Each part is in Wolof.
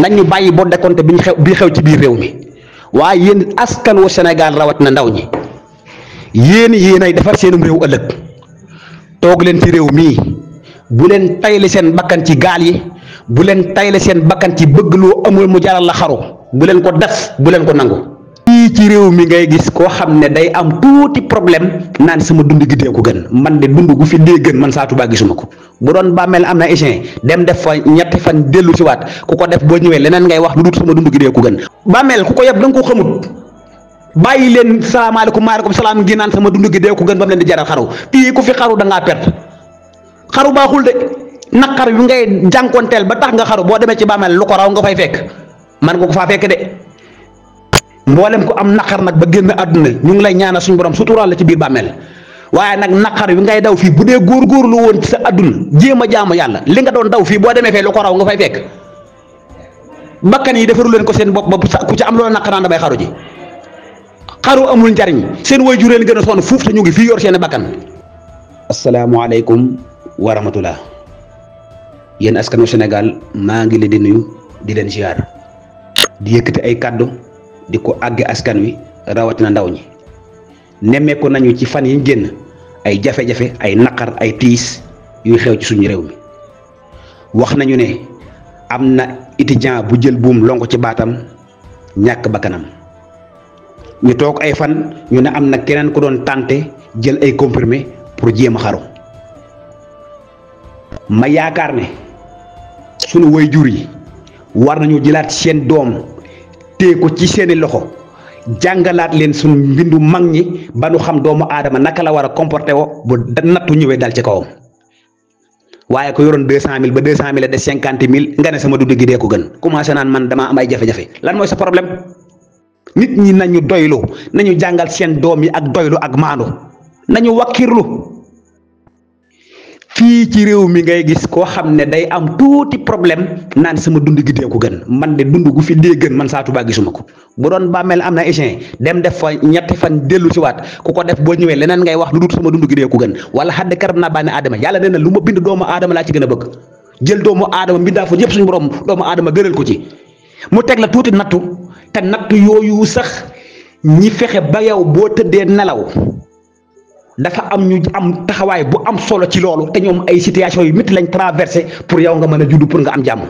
nañ ñu bàyyi boo décompté bi xew ci biir réew mi waaye yéen askan wu Sénégal rawat na ndaw ñi yéenay defar seenum réew ëllëg toog leen ci réew mii bu leen tayle seen bakkan ci gaal yi bu leen tayle seen bakkan ci bëgg loo amul mu jaral la xaru bu leen ko def bu leen ko nangu. fii ci réew mi ngay gis koo xam ne day am tuuti problème naan sama dund gi dee ko gën man de dund gu fi dee gën man Sa Touba gisuma ko bu doon bàmmeel am na échange dem def fa ñetti fan dellu si waat ku ko def boo ñëwee leneen ngay wax lu dul sama dund gi dee ko gën. bàmmeel ku ko yeb da nga ko xamut bàyyi leen salaamaaleykum maaleykum salaam ngi naan sama dund gi dee ko gën ba mu leen di jaral xaru fii ku fi xaru da ngaa perte xaru baaxul de naqar yu ngay jànkonteel ba tax nga xaru boo demee ci bàmmeel lu ko raw nga fay fekk man nga ko faa fekk de. mboolem ko am naqar nag ba génn àdduna ñu ngi lay ñaanal suñu borom suturaal la ci biir bàmmeel waaye nag naqar wi ngay daw fii bu dee góorgóorlu woon ci sa àdduna jéem a jaamu yàlla li nga doon daw fii boo demee fee lu ko raw nga fay fekk bakkan yi defaru leen ko seen bopp ba ku ci am loolu naqar naan damay xaru ji xaru amul njariñ seen way jureen gën a sonn fuuf te ñu ngi fii yor seen bakkan. asalaamaaleykum wa rahmatullah yéen askanu Sénégal maa ngi leen di nuyu di leen ziar di yëkkati ay kàddu di ko àgge askan wi rawatina ndaw ñi nemmeeku nañu ci fan yi génn ay jafe-jafe ay naqar ay tiis yuy xew ci suñu réew mi wax nañu ne am na étudiant bu jël buum lonko ci baatam ñàkk bakkanam ñu toog ay fan ñu ne am na keneen ku doon tànte jël ay comprimé pour jéem a xaru ma yaakaar ne sunu waajur yi war nañu jëlaat seen doom téye ko ci seeni loxo jàngalaat leen suñu mbindu mag ñi ba nu xam doomu aadama naka la war a comporté wo bu nattu ñëwee dal ci kawam waaye ko yoroon 200 000 ba 200 000 des 50 000 nga ne sama dund gi dee ko gën commencé naan man damaa am ay jafe-jafe lan mooy sa problème nit ñi nañu doylu nañu jàngal seen doom yi ak doylu ak maandu nañu wakkirlu fii ci réew mi ngay gis koo xam ne day am tuuti problème naan sama dund gi dee ko gën man de dund gu fi dee gën man Sa Touba gisuma ko bu doon bàmmeel am na échange dem def fa ñetti fan dellu si waat ku ko def boo ñëwee leneen ngay wax lu dul sama dund gi dee ko gën wala xadd karab naa bànni aadama yàlla nee na lu ma bind doomu aadama laa ci gën a bëgg jël doomu aadama mbindaa fa ñëpp suñu borom doomu aadama gënal ko ci mu teg la tuuti nattu te nattu yooyu sax ñi fexe ba yow boo tëddee nelaw dafa am ñu am taxawaay bu am solo ci loolu te ñoom ay situation yu métti lañ traversé pour yow nga mën a juddu pour nga am jàmm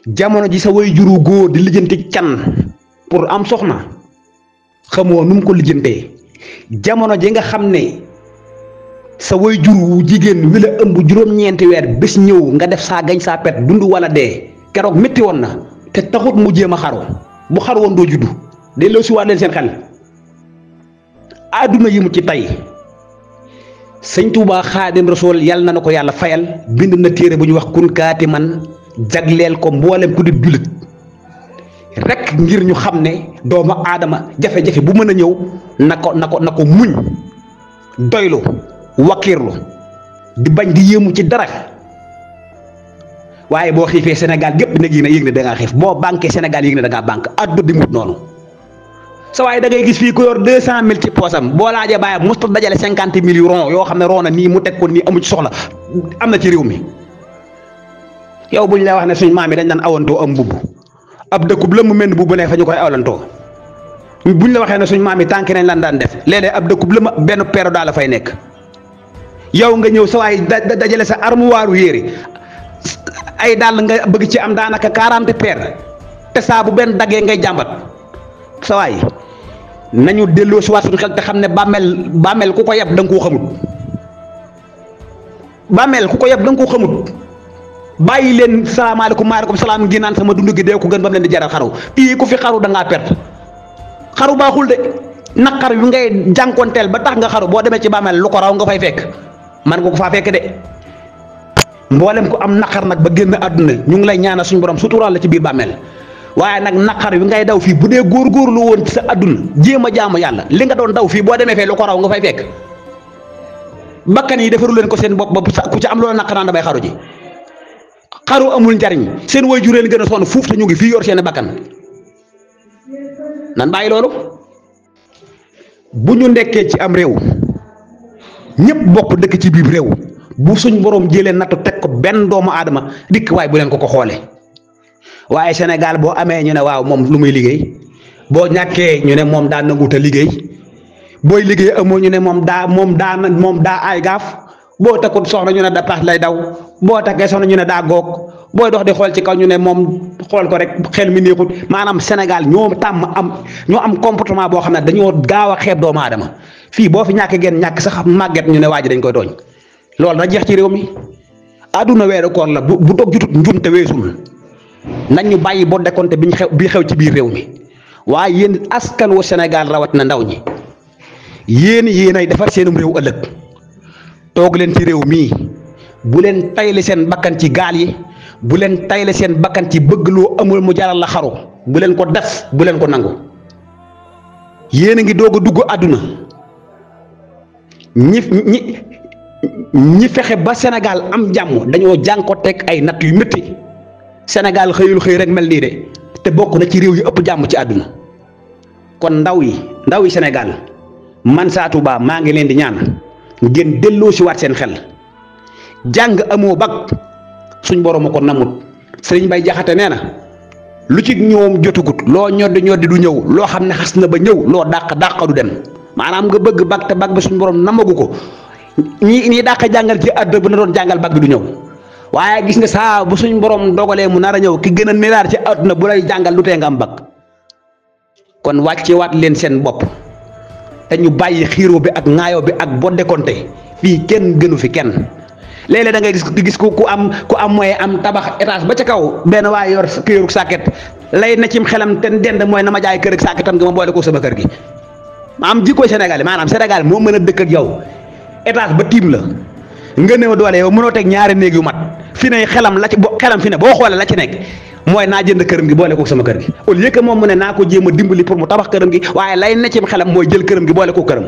jamono ji sa way juru góor di lijjanti can pour am soxna xamoo nu mu ko lijjantee jamono ji nga xam ne sa way juru jigéen wi la ëmb juróom-ñeenti weer bés ñëw nga def saa gañ saa pet dund wala dee keroog métti woon na te taxut mu jéem a xaru bu xaru woon doo juddu delloo si waat leen seen xel. àdduna yi mu ci tey sëñ Touba Xaadim Rasool yàlla na ko yàlla fayal bind na téere bu ñuy wax kun kaati man jagleel ko mboolem ku di jullit rek ngir ñu xam ne doomu aadama jafe-jafe bu mën a ñëw na ko muñ doylu wakiirlu di bañ di yéemu ci dara waaye boo xiifee Sénégal gépp nag yëg ne da ngaa xiif boo banqué Sénégal yëg ne da ngaa banque àdduna di mut noonu. sa waaye da ngay gis fii ku yor 200 000 ci poosam boo laajee bàyyi musta dajale 50 000 yu ron yoo xam ne ron na nii mu teg ko nii amu ci soxla am na ci réew mi yow bu ñu lay wax ne suñ maam yi dañ daan awantoo am mbubb ab dëkkub lëmm mel ni bu ne fa ñu koy awlantoo bu ñu la waxee ne suñ maam yi tànki nañ lan daan def léeg-léeg ab dëkkub lëmm benn peero daal la fay nekk yow nga ñëw sa waay dajale sa armoire yére ay daal nga bëgg ci am daanaka 40 paire te saa bu benn daggee ngay jàmbat sa waay nañu delloo si waat suñu xel te xam ne bàmmeel ku ko yeb da nga koo xamut bàmmeel ku ko yeb da nga koo xamut bàyyi leen salaamaaleykum maaleykum salaam ngi naan sama dund gi dee ko gën ba mu leen di jaral xaru fii ku fi xaru da ngaa perte xaru baaxul de naqar yu ngay jànkonteel ba tax nga xaru boo demee ci bàmmeel lu ko raw nga fay fekk man nga ko faa fekk de mboolem ko am naqar nag ba génn àdduna ñu ngi lay ñaanal suñu borom suturaal la ci biir bàmmeel waaye nag naqar wi ngay daw fii bu dee góorgóorlu woon ci sa àdduna jéem a jaamu yàlla li nga doon daw fii boo demee fee lu ko raw nga fay fekk bakkan yi defaru leen ko seen bopp ba ku ci am loolu naqar naan damay xaru ji xaru amul njariñ seen way jureen gën a sonn fuuf te ñu ngi fii yor seen bakkan nan bàyyi loolu bu ñu nekkee ci am réew ñëpp bokk dëkk ci biir réew bu suñ borom jëlee nattu teg ko benn doomu aadama dikk waaye bu leen ko xoolee waaye Sénégal boo amee ñu ne waaw moom lu muy liggéey boo ñàkkee ñu ne moom daa nanguut a liggéey booy liggéey amoo ñu ne moom daa ay gaaf boo takkut soxna ñu ne da pax lay daw boo takkee soxna ñu ne daa goog booy dox di xool ci kaw ñu ne moom xool ko rek xel mi neexut maanaam Sénégal ñoo am comportement boo xam ne dañoo gaaw a xeeb doomu aadama fii boo fi ñàkk geen ñàkk sax màgget ñu ne waa ji dañ koy tooñ loolu na jeex ci réew mi àdduna weeru koor la bu dog jutut njumte weesul nañ ñu bàyyi boo dekkonte bi xew ci biir réew mi waaye yéen askan wu Sénégal rawat na ndaw ñi yéen ay defar seenum réew ëllëg toog leen ci réew mii bu leen tayle seen bakkan ci gaal yi bu leen tayle seen bakkan ci bëgg loo amul mu jaral la xaru bu leen ko def bu leen ko nangu yéen a ngi doog a dugg àdduna ñi fexe ba Sénégal am jàmm dañoo jànkoonteeg ay natt yu métti Sénégal xëyul xëy rek mel nii de te bokk na ci réew yi ëpp jàmm ci àdduna kon ndaw yi Sénégal man Satou Ba maa ngi leen di ñaan ngeen delloo si waat seen xel jàng amoo bag suñ borom a ko namut Sëriñ Bay Jaxate nee na lu ci ñoom jotugut loo ñoddi du ñëw loo xam ne xas na ba ñëw loo dàq du dem maanaam nga bëgg bag te bag bi suñ borom namagu ko ñi dàq jàngal ci àdduna bu na doon jàngal bag bi du ñëw waaye gis nga saa bu suñ borom dogalee mu nar a ñëw ki gën a nilaar ci àdduna bu lay jàngal lu tee nga am bag kon wàccewaat leen seen bopp te ñu bàyyi xiiroo bi ak ŋaayoo bi ak boddekonte fii kenn gënu fi kenn léeg-léeg da ngay gis ku am mooy am tabax étage ba ca kaw benn waaye yor këru sàkket lay na cim xelam te dend mooy na ma jaay kër ak sàkketam nga ma boole ko sama kër gi maanaam jikkoy Sénégal maanaam Sénégal moo mën a dëkk ak yow étage ba tiim la nga néew doole yow mënoo teg ñaari néeg yu mat fi ne xelam fi ne boo xoolee la ci nekk mooy naa jënd këram gi boole ko sama kër gi au lieu que moom mu ne naa ko jéem a dimbali pour mu tabax këram gi waaye lay na cim xelam mooy jël këram gi boole ko këram